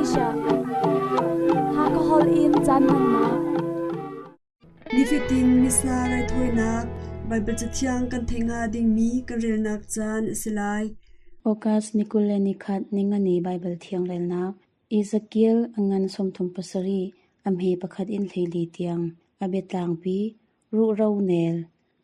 Asia. Hakha holh in caan hmannak. Nifatin Missa raithawinak Baibal Cathiang kan theih hnga dingmi kan relnak caan a si lai. August ni 21 ningani Baibal Thiang relnak Ezekiel a ngan 37 a hme pakhat in 14 tiang a biatlangpi ruhro nel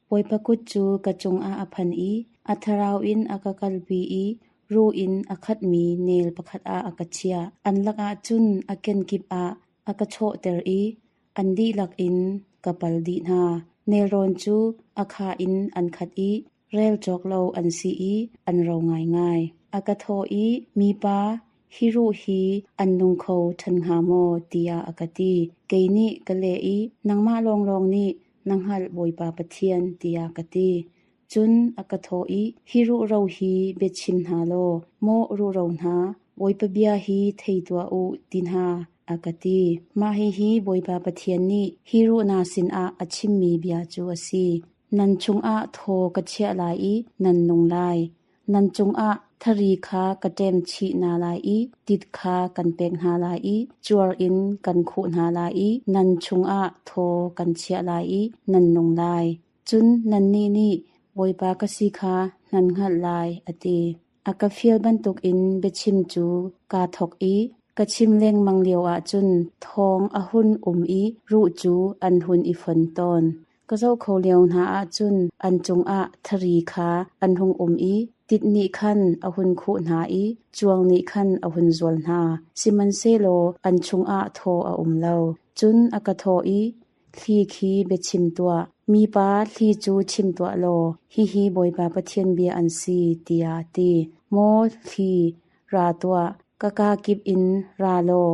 Bawipa kut cu ka cungah a phan i a thlarau in a ka kalpi i ruh in a khatmi nel pakhat ah a ka chiah. An lakah cun a kenkip ah a ka chawhter i an dihlak in ka pal dih hna. Nelrawn cu a khah in an khat i rel cawk lo an si i an ro ngaingai. A ka thawh i, Mipa, hi ruh hi an nung kho ṭhan hnga maw? tiah a ka ti. Kei nih ka leh i, Nangmah lawnglawng nih na hngalh Bawipa Pathian, tiah ka ti. Cun a ka thawh i, Hi ruhro hi bia chim hna law, maw ruhro hna, Bawipa bia hi thei tuah u, ti hna, a ka ti. Mah hihi Bawipa Pathian nih hi ruh hna sinah a chimmi bia cu a si. Nan chungah thaw ka chiah lai i nan nung lai. Nan cungah thari kha ka ṭem chih hna lai i tit kha kan pek hna lai i cuar in kan khuh hna lai i nan chungah thaw kan chiah lai i nan nung lai. Cun nannih nih Bawipa ka si kha nan hngalh lai, a ti. A ka fial bantukin biachim cu kaa thawk i ka chim lengmang lioah cun thawng a hun um i ruh cu an hun i fon tawn. Ka zoh kho lio hna ahcun an cungah thari kha an hung um i tit nih khan a hun khuh hna i cuang nih khan a hun zual hna. Sihmanhsehlaw an chungah thaw a um lo. Cun a ka thawh i, Thli khi biachim tuah, mipa thli cu chim tuah law, hihi Bawipa Pathian bia an si, tiah a ti. Maw thli, ra tuah, ka kaa kip in ra law,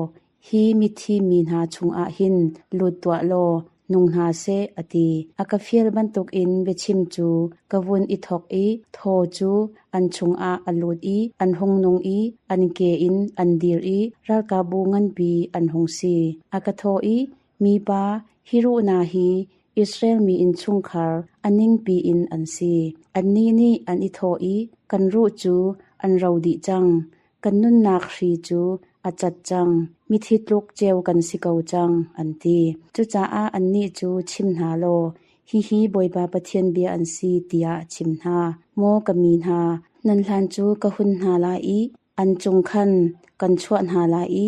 hi mithi mi hna chungah hin lut tuah law nung hna seh, a ti. A ka fial bantukin biachim cu ka vun i thawk i thaw cu an chungah a lut i an hung nung i an ke in an dir i ralkapbu nganpi an hung si. A ka thawh i, Mipa, hi ruhnak hi Israel mi innchungkhar a ningpi in an si. Annih nih an i thawh i kan ruh cu an ro dih cang. Kan nunnak hri cu a cat cang. Mithi tluk ceu kan si ko cang, an ti. Cucaah annih cu chim hna law, hihi Bawipa Pathian bia an si, tiah chim hna. Maw ka mi hna, nan hlan cu ka hun hna lai i an cung khan kan chuah hna lai i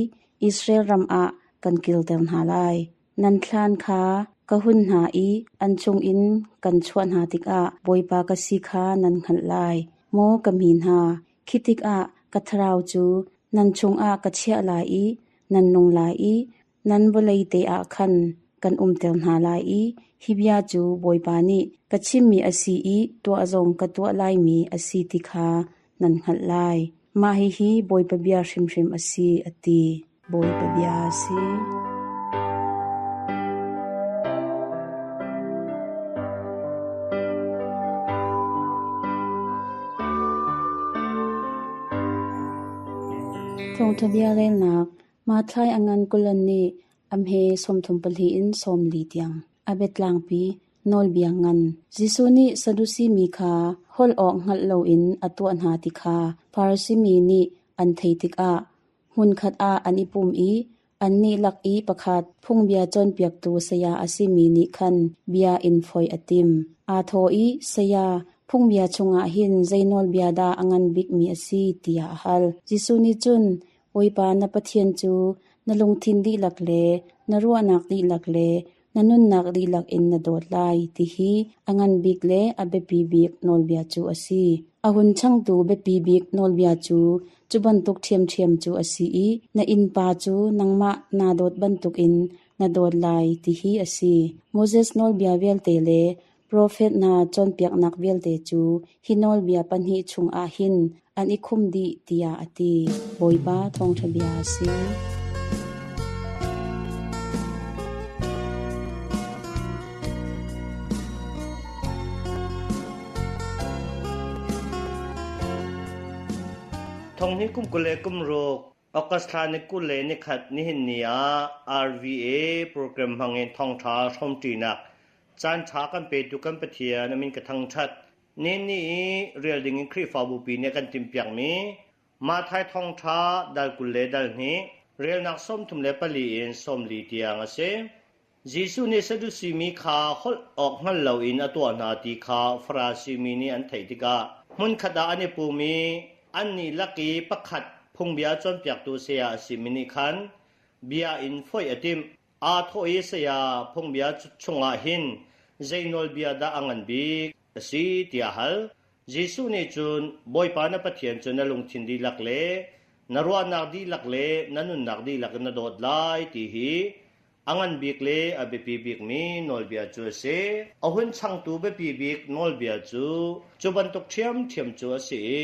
Israel ram ah kan kilter hna lai. Nan thlan kha ka hun hna i an chungin kan chuah hna tikah Bawipa ka si kha nan hngalh lai. Maw ka mi hna, khi tikah ka thlarau cu nan chungah ka chiah lai i nan nung lai i nan vawlei te ah khan kan umter hna lai i hi bia cu Bawipa nih ka chimmi a si i tuah zong ka tuah laimi a si ti kha nan hngalh lai. Mah hihi Bawipa bia hrimhrim a si, a ti. Bawipa bia a si. Thawngṭha bia relnak Mathlai a ngan kulan nih a hme 34 in 40 tiang a biatlangpi nawlbia ngan. Jesuh nih Sadusi mi kha holh awk hngalh loin a tuah hna ti kha Farasi mi nih an theih tikah hmunkhat ah an i pum i annih lak i pakhat phungbia cawnpiaktu saya a simi nih khan bia in foih a tim. Aa thawh i, Saya, phungbia chungah hin zei nawlbia dah a ngan bikmi a si? tiah a hal. Jesuh nih cun, Bawipa na Pathian cu na lungthin dihlak le na ruahnak dihlak le na nunnak dihlak in na dawt lai ti hi a ngan bik le a biapi bik nawlbia cu a si. A hun changtu biapi bik nawlbia cu cu bantuk ṭhiamṭhiam cu a si i na innpa cu nangmah naa dawt bantukin na dawt lai ti hi a si. Moses nawlbia vialte le Profet hna cawnpiaknak vialte cu hi nawlbia pahnih chungah hin an i khum dih tiah a ti. Bawipa thawngṭha bia a si. Thong hi kum 20 le kum ruk August thla ni 21 nihin ni ah RVA program hmangin thawngṭha hrawmṭinak caanṭha kan petu kan Pathian a min ka thangṭhat. Nihin ni i rel ding in Khrihfabu pi nih a kan timhpiakmi Matthai thawngṭha dal 20 le dal hnih. Relnak 34 in 40 tiang a si. Jesuh nih Sadusi mi kha holh awk hngal loin a tuah hna ti kha Farasi mi nih an theih tikah hmunkhat ah an i pum i annih lak i pakhat phungbia cawnpiaktu saya a simi nih khan bia in foih a timh. Aa thawh i saya phungbia chungah hin zei nawlbia dah a ngan bik a si tiah a hal. Jesuh nih cun Bawipa na Pathian cu na lungthin dihlak le na ruahnak dihlak le na nunnak dihlak in na dawt lai ti hi a ngan bik le a biapi bikmi nawlbia cu a si. A hun changtu biapi bik nawlbia cu cu bantuk ṭhiamṭhiam cu a si i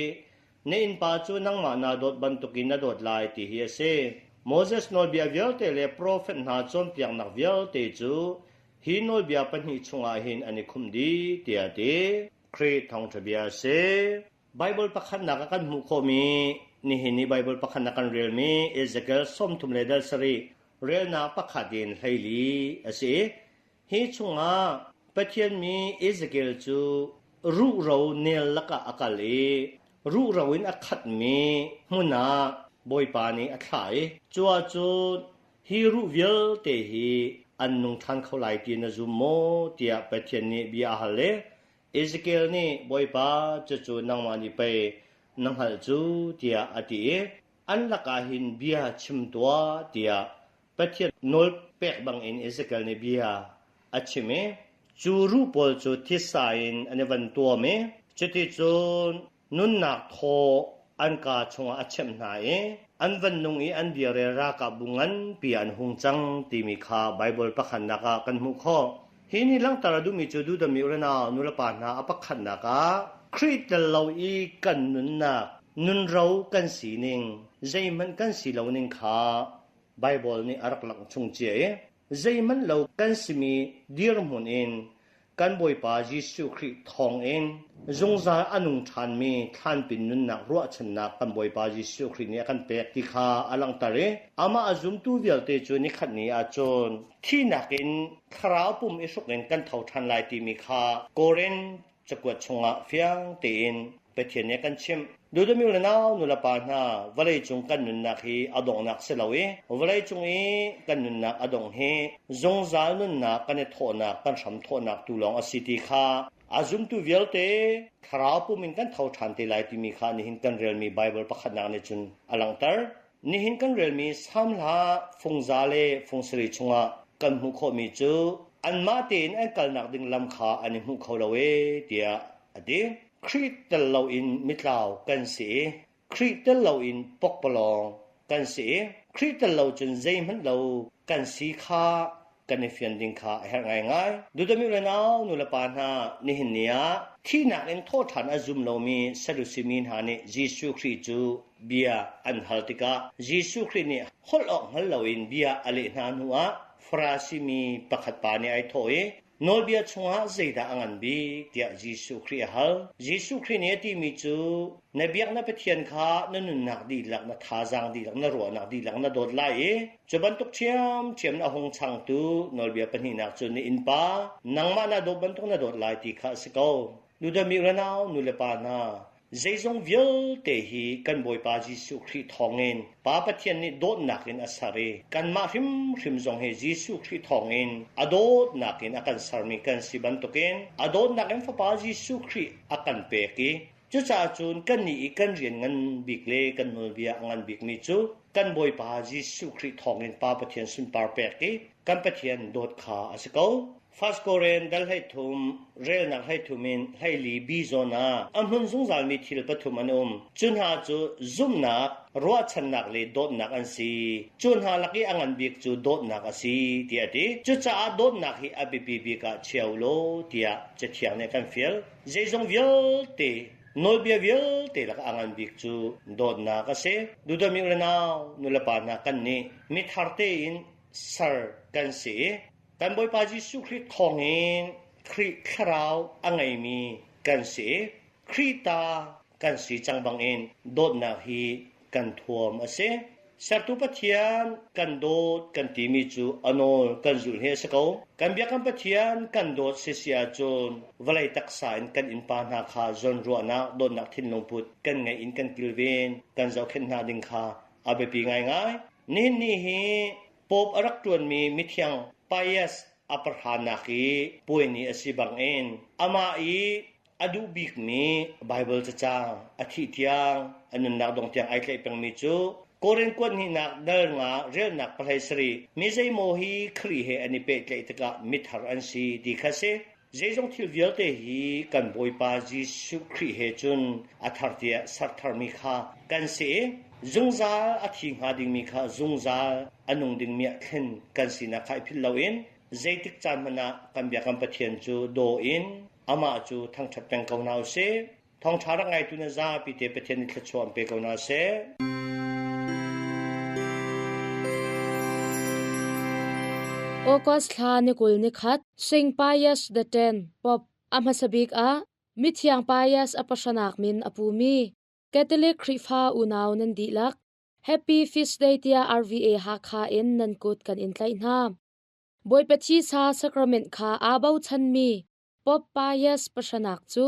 na innpa cu nangmah naa dawt bantukin na dawt lai ti hi a si. Moses nawlbia vialte le profet hna cawnpiaknak vialte cu hi nawlbia pahnih chungah hin an i khumh dih tiah a ti. Khrih thawngṭha bia a si. Baibal pakhatnak ah kan hmuh khawhmi nihin i Baibal pakhatnak kan relmi Ezekiel 30 le dal sarih relnak pakhat in 14 a si. Hi chungah Pathian mi Ezekiel cu ruhro nel lakah a kal i ruhro in a khatmi hmun ah Bawipa nih a thlah i cu ahcun hi ruh vialte hi an nung ṭhan kho lai ti na zum maw tiah Pathian nih bia a hal i Ezekiel nih Bawipa cucu nangmah nih pei na hngalh cu tiah a ti i an lakah hin bia chim tuah tiah Pathian nawl pek bangin Ezekiel nih bia a chim i cu ruh pawl cu thisa in an i van tuam i cuticun nunnak thaw an kaa chungah a chemh hna i an van nung i an biarel ralkapbu nganpi an hung cang timi kha Baibal pakhatnak ah kan hmuh khawh. Hi nih langhter a duhmi cu duhdami ulenau nulepa hna a pakhatnak ah Khrih tel lo i kan nunnak, nunro kan sining, zeihmanh kan si lo ning kha Baibal nih a rak langh chung cia i zeihmanh lo kan simi dirhmun in kan Bawipa Jesuh Khrih thawngin zungzal a nung ṭhanmi thlanpin nunnak ruahchannak kan Bawipa Jesuh Khrih nih a kan pek ti kha a langhter i amah a zumtu vialte cu nikhat ni ahcun thihnak in thlarau pum i hruk in kan tho ṭhan lai timi kha Korin cakuat chungah fiang tein Pathian nih a kan chimh. Duhdami le nau nulepa hna, vawleicung kan nunnak hi a donghnak si lo i vawleicung i kan nunnak a dongh hi zungzal nunnak kan i thawhnak kan hram thawhnak tu lawng a si ti kha a zumtu vialte thlarau pum in kan tho ṭhan te lai timi kha nihin kan relmi Baibal pakhatnak nih cun a langhter. Nihin kan relmi Salm hla fungza le fungsarih chungah kan hmuh khawhmi cu anmah tein an kalnak ding lam kha an i hmuh kho lo ee tiah a ti. Khrih tel loin mitlau kan si i Khrih tel loin pokpalawng kan si i Khrih tel lo cun zeihmanh lo kan si kha kan i fian ding kha a herh ngaingai. Dudami le nau nulepa hna nihin ni ah thihnak in thawhṭhan a zum lomi Sadusi mi hna nih Jesuh Khrih cu bia an hal tikah Jesuh Khrih nih holh awk hngal loin bia a leh hna hnuah Farasi mi pakhat pa nih ai thawh i Nawlbia chungah zeidah a ngan bik tiah Jesuh Khrih a hal. Jesuh Khrih nih a timi cu na biak na Pathian kha na nunnak dihlak, na thazaang dihlak, na ruahnak dihlak na dawt lai i cu bantuk ṭhiamṭhiam na hung changtu nawlbia pahnihnak cu na innpa nangmah na dawt bantuk na dawt lai ti kha a si ko. Nudami unau nulepa hna, Zeizong vialte hi kan Bawipa Jesuh Khrih thawngin Pa Pathian nih dawtnak in a ser i kanmah hrimhrim zong hi Jesuh Khrih thawngin a dawtnak in a kan sermi kan si bantukin a dawtnak in Fapa Jesuh Khrih a kan pek i cucaah cun kannih i kan rian ngan bik le kan nawlbia a ngan bikmi cu kan Bawipa Jesuh Khrih thawngin Pa Pathian sunpar pek i kan Pathian dawt kha a si ko. First Korin dal 13 relnak 13 in 14 bi zawn ah a hmun zungzalmi thil pathum an um. Cu hna cu zumhnak, ruahchannak le dawtnak an si. Cu hna lak i a ngan bik cu dawtnak a si tiah a ti. Cucaah dawtnak hi a biapi bik ah chia u law tiah Cathiang nih a kan fial. Zeizong vialte nawlbia vialte lak a ngan bik cu dawtnak a si. Dudami u le nau, nulepa hna kan nih mithar tein ser kan si i Kan Bawipa Jesuh Khrih thawngin Khrih Thlarau a ngeimi kan si i Khrih ta kan si cang bangin dawtnak hi kan thuam a si. Sertu Pathian kan dawt kan timi cu a nawl kan zulh hi a si ko. Kan biakam Pathian kan dawt sisi ahcun vawlei taksa in kan innpa hna kha zawnruahnak, dawtnak thinlung put kan ngeih in kan kilven, kan zohkhenh hna ding kha a biapi ngaingai. Nihin ni hi Pope a rak ṭuanmi mithiang Pius a pahranak i puai ni a si bangin amah i a duh bikmi Baibal cacang a thih tiang a nunnak dong tiang ai tlaih pengmi cu Korin kuat hnihnak dal nga relnak pahlei sarih mi zeimaw hi Khrih he an i pehtlaih tikah mithar an si ti kha si. Zeizong thil vialte hi kan Bawipa Jesuh Khrih he cun a thar tiah sertharmi kha kan si i zungzal a thi hnga dingmi kha zungzal a nung dingmi ah thlen kan sinak kha i philh loin zeitik caan hmanh ah kan biakam Pathian cu daw in amah cu thangṭhat peng ko hna u sih. Thawngṭha rak ngaitu na zapi te Pathian nih thluachuah an pe ko hna seh. August thla ni 20 ni khat Saint Pius the Ten Pope a hmasa bik ah mithiang Pius a pahranak min a pumi Catholic Khrihfa unau nan dihlak Happy Feast Day tiah RVA Hakha in nan kut kan in tlaih hna. Bawipa thisa sacrament kha aa bochanmi Pope Pius pahranak cu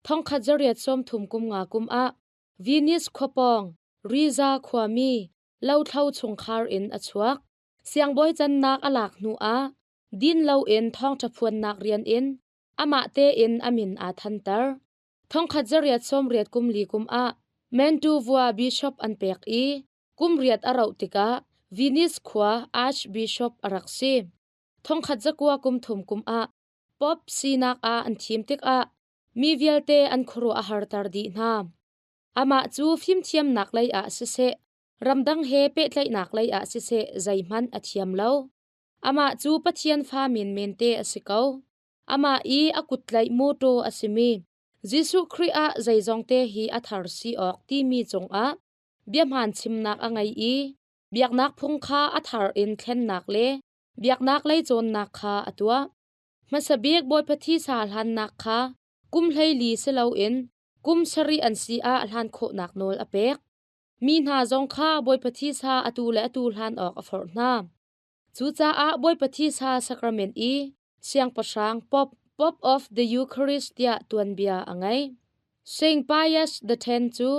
1830 kum nga kum ah Venice khuapawng Riza khuami lothlo chungkhar in a chuak. Siangbawi cannak a lak hnu ah din loin thawngṭha phuannak rian in amah tein a min aa thanter. 1884 kum li kum ah Mantua bishop an pek i kum riat a rauh tikah Venice khua archbishop a rak si. 1900 kum thum kum ah Pope sinak ah an thim tikah mi vialte an khuaruah a harter dih hna. Amah cu fimthiamnak lei ah siseh, ramdang he pehtlaihnak lei ah siseh zeihmanh a thiam lo. Amah cu Pathian fa menmen te a si ko. Amah i a kuttlaih mawṭaw a simi Jesuh Khrih ah zeizongte hi a thar si awk timi cungah biahmaan chimnak a ngei i biaknak phung kha a thar in thlennak le biaknak lei cawnnak kha a tuah. Hmasa bik Bawipa thisa hlannak kha kum 14 si loin kum sarih an si ah hlan khawhnak nawl a pek. Mi hna zong kha Bawipa thisa atu le atu hlan awk a forh hna. Cucaah Bawipa thisa sacrament i siangpahrang Pope, Pope of the Eucharist tiah tuanbia a ngei. Saint Pius the Ten cu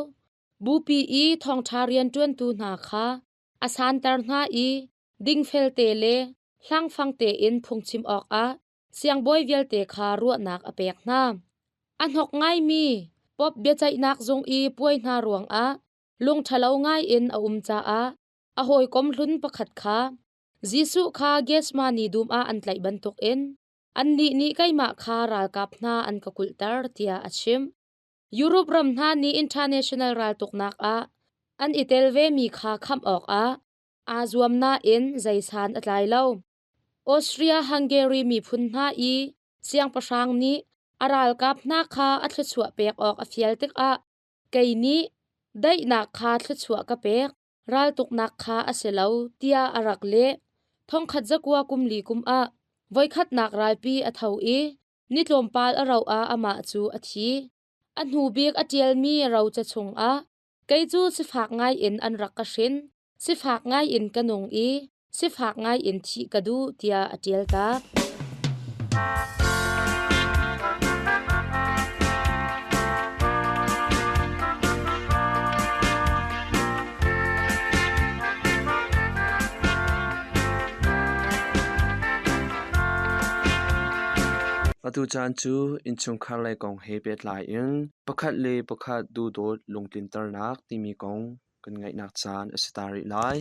Bupi i thawngṭha rianṭuantu hna kha a santer hna i dingfel te le hlangfang tein phungchim awkah siangbawi vialte kha ruahnak a pek hna. A hnok ngaimi Pope biaceihnak zung i puai hna ruangah lungṭhalo ngaiin a um caah a hawikom hlun pakhat kha Jesuh kha Gethsemane dum ah an tlaih bantukin annih nih keimah kha ralkap hna an ka kulhter tiah a chimh. Europe ram hna nih international raltuknak ah an i tel vemi kha khamh awkah aa zuam nain zeisan a tlai lo. Austria-Hungary miphun hna i siangpahrang nih a ralkap hna kha a thluachuah pek awk a fial tikah kei nih daihnak kha thluachuah ka pek, raltuknak kha a si lo tiah a rak leh. Thongkhat zakua kum li kum ah voikhatnak ralpi a tho i ni tlawmpal a rauh ah amah cu a thi. A hnu bik a ṭialmi roca chungah Kei cu sifak ngaiin an rak ka hrin, sifak ngaiin ka nung i sifak ngaiin thih ka duh tiah a ṭial tak. Atu caan cu innchungkhar lei kong he pehtlai in pakhat le pakhat duhdawt lungtlinternak timi kong kan ngaihnak caan a si ta rih lai.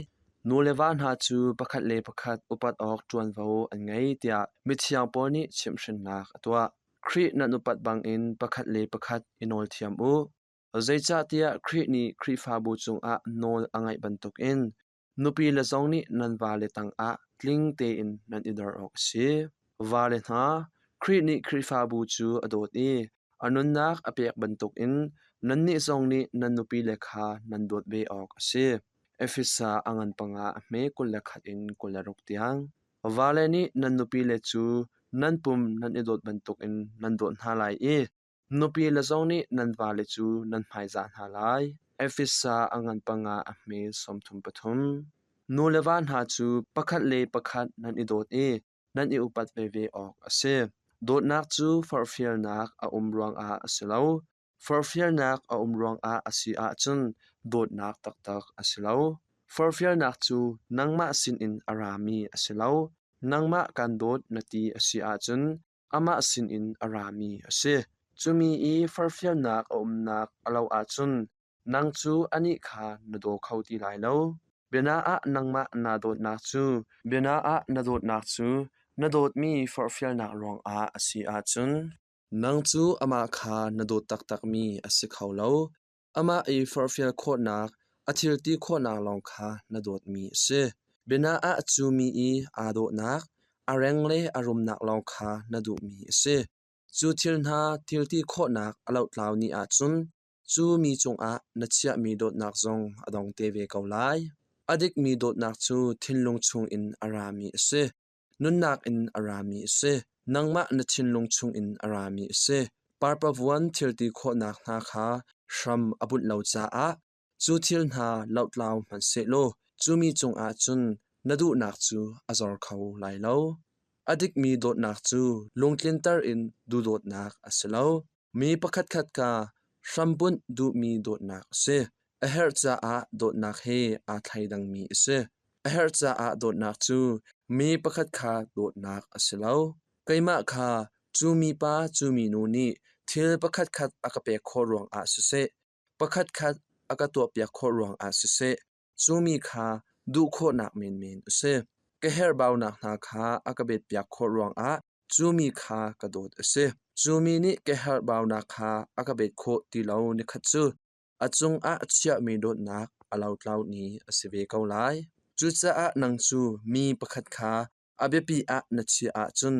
Nu le va hna cu pakhat le pakhat upat awk ṭuanvo an ngei tiah mithiang Paul nih chimhhrinnak a tuah. Khrih nan upat bangin pakhat le pakhat i nawl thiam u. Zeicahtiah Khrih nih Khrihfabu cungah nawl a ngaih bantukin nupi le zong nih nan vale tangah tling tein nan i dor awk a si. Vale hna, Khrih nih Khrihfabu cu a dawt i a nunnak a pek bantukin nannih zong nih nan nupile kha nan dawt ve awk a si. Efesa a ngan panga a hme 21 in 26 tiang. Vale nih nan nupile cu nan pum nan i dawt bantukin nan dawt hna lai i Nupi le zong nih nan vale cu nan hmaizah hna lai. Efesa a ngan panga a hme 33. Nu le va hna cu pakhat le pakhat nan i dawt i nan i upat veve awk a si. Dawtnak cu forhfialnak a um ruangah a si lo. Forhfialnak a um ruangah a si ahcun dawtnak taktak a si lo. Forhfialnak cu nangmah sinin a rami a si lo. Nangmah kan dawt na ti a si ahcun amah sinin a rami a si. Cumi i forhfialnak a umnak a lo ahcun nang cu anih kha na daw kho ti lai lo. Biana ah nangmah naa dawtnak cu biana ah na dawtnak cu na dawtmi forhfialnak ruangah a si ahcun nang cu amah kha na dawt taktakmi a si kho lo. Amah i forhfial khawhnak, a thil ti khawhnak lawng kha na dawtmi a si. Biana ah cu mi i aa dawhnak, a reng le a rumnak lawng kha na duhmi a si. Cu thil hna thil ti khawhnak a lohtlau ni ahcun cu mi cungah na chiahmi dawtnak zong a dong te ve ko lai. A dikmi dawtnak cu thinlung chungin a rami a si. Nunnak in a rami a si. Nangmah na thinlung chungin a rami a si. Parpavuan thilti khawhnak hna kha hram a bunh lo caah cu thil hna lohtlau hmanhsehlaw cu mi cungah cun na duhnak cu a zor kho lai lo. A dikmi dawtnak cu lungtlinter in duhdawtnak a si lo. Mi pakhatkhat ka hrambunh duhmi dawtnak a si. A herh caah dawtnak he aa thleidangmi a si. A herh caah dawtnak cu mi pakhat kha dawtnak a si lo. Keimah kha cu mipa cu minu nih thil pakhatkhat a ka pek khawh ruangah siseh, pakhatkhat a ka tuahpiak khawh ruangah siseh, cu mi kha duh khawhnak menmen a si. Ka herhbaunak hna kha a ka betpiak khawh ruangah cu mi kha ka dawt a si. Cu mi nih ka herhbaunak kha a ka bet khawh ti lo nikhat cu a cungah chiahmi dawtnak a lotlau ni a si ve ko lai. Cucaah nang cu mi pakhat kha a biapi ah na chiah ahcun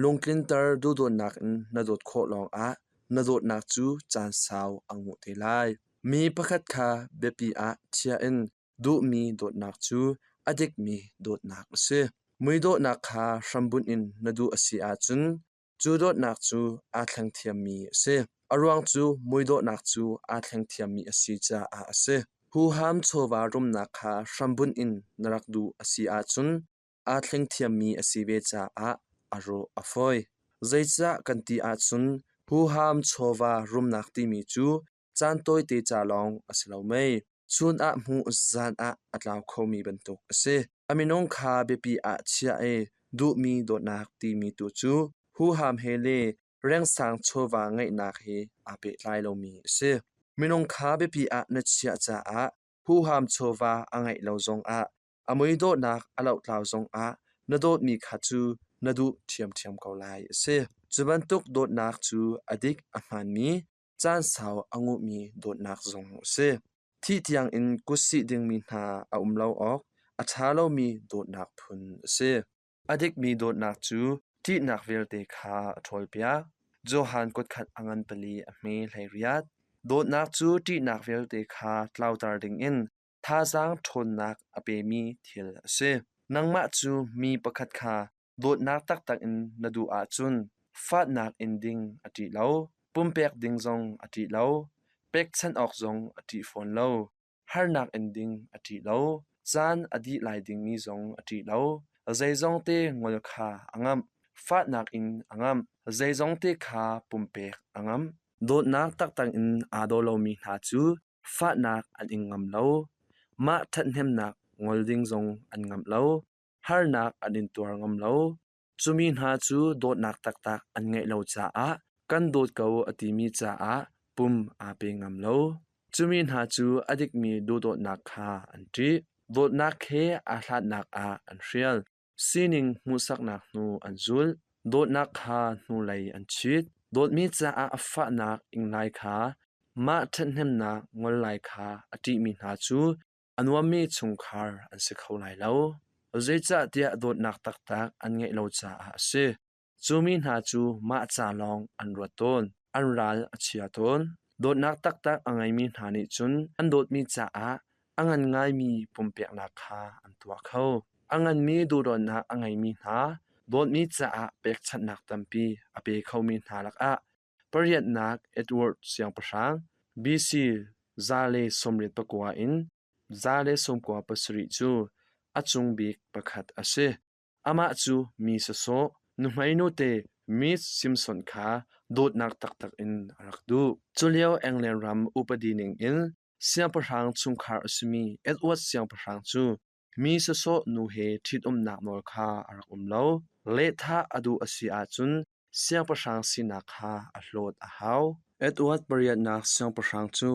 lungtlinter duhdawtnak in na dawt khawh lawngah na dawtnak cu caan sau a nguh te lai. Mi pakhat kha biapi ah chia in duhmi dawtnak cu a dikmi dawtnak a si. Muidawhnak kha hrambunh in na duh a si ahcun cu dawtnak cu aa thleng thiammi a si. A ruang cu muidawhnak cu aa thleng thiammi a si caah a si. Huham chawva rumnak kha hrambunh in na rak duh a si ahcun aa thleng thiammi a si ve caah a rawh a fawi. Zeicah kan ti ahcun huham chawva rumnak timi cu caan tawite ca lawng a si lo mei. Chun ah hmuh zan ah a tlau khomi bantuk a si. A minung kha biapi ah chiah i duhmi dawtnak timi tu cu huham he le rengsang chawva ngeihnak he aa pehtlai lomi a si. Minung kha biapi ah na chiah caah huham chawva a ngeih lo zongah a muidawhnak a lohtlau zongah na dawtmi kha cu na duh ṭhiamṭhiam ko lai a si. Cu bantuk dawtnak cu a dik a hmaanmi, caan sau a nguhmi dawtnak zong a si. Thih tiangin kutsih dingmi hna a um lo awk a ṭha lomi dawtnak phun a si. A dikmi dawtnak cu ṭihnak vialte kha a ṭhawlpiak. Johan kutkhat a ngan pali a hme 18. Dawtnak cu ṭihnak vialte kha tlauter dingin thazaang ṭhawnnak a pemi thil a si. Nangmah cu mi pakhat kha dawtnak taktak in na duh ahcun fahnak in ding a ṭih lo, pumpek ding zong a ṭih lo, pekchanh awk zong a ṭih fawn lo, harnak in ding a ṭih lo, caan a dih lai dingmi zong a ṭih lo, zeizongte ngol kha a ngamh, fahnak in a ngamh, zeizongte kha pumpek a ngamh. Dawtnak taktak in aa daw lomi hna cu fahnak an ing ngam lo, mah ṭhathnemnak ngol ding zong an ngamh lo, harnak an intuar ngam lo. Cumi hna cu dawtnak taktak an ngeih lo caah kan dawt ko a timi caah pum aa pe ngam lo. Cumi hna cu a dikmi duhdawtnak kha an ṭih. Dawtnak he aa hlatnak ah an hrial. Sining hmuhsaknak hnu an zulh. Dawtnak kha hnulei an chit. Dawtmi caah a fahnak ing lai kha mah ṭhathnemnak ngol lai kha a ṭihmi hna cu a nuammi chungkhar an si kho lai lo. Zeicahtiah dawtnak taktak an ngeih lo caah a si. Cu mi hna cu mah ca lawng an ruat tawn. An ral a chia tawn. Dawtnak taktak a ngeimi hna nih cun an dawtmi caah a ngan ngaimi pumpeknak kha an tuah kho. A nganmi duhdawtnak a ngeimi hna dawtmi caah pekchanhnak tampi a pe khomi hna lakah pariatnak Edward Siangpahrang BC 189 in 197 cu a cung bik pakhat a si. Amah cu mi sawsawh, nuhmei nute Miss Simpson kha dawtnak taktak in a rak duh. Culio England ram upadi ningin Siangpahrang chungkhar a simi Edward Siangpahrang cu mi sawsawh nu he ṭhitumnak nawl kha a rak um lo. Lehthah a duh a si ahcun siangpahrang sinak kha a hlawt a hau. Edward pariatnak siangpahrang cu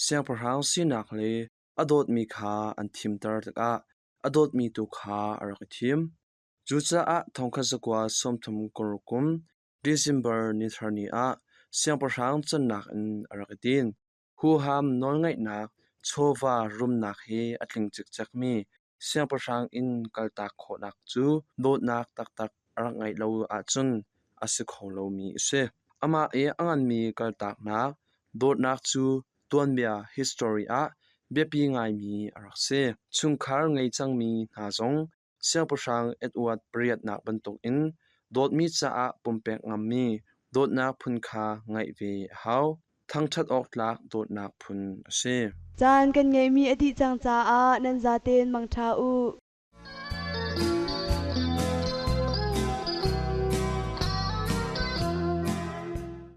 siangpahrang sinak le a dawtmi kha an thimter tikah a dawtmi tu kha a rak i thim. Cucaah 1936 kum December nithar ni ah siangpahrang cannak in a rak i din. Huham nawlngeihnak chawva rumnak he a tling cikcekmi siangpahrang inn kaltak khawhnak cu dawtnak taktak a rak ngeih lo ahcun a si kho lomi a si. Amah i a nganmi kaltaknak dawtnak cu tuanbia history ah biapi ngaimi a rak si. Chungkhar ngei cangmi hna zong Siangpahrang Edward pariatnak bantukin dawtmi caah pumpek ngammi dawtnak phun kha ngeih ve a hau. Thangṭhat awk tlak dawtnak phun a si. Caan kan ngeihmi a dih cang caah nan zaten mangṭha u.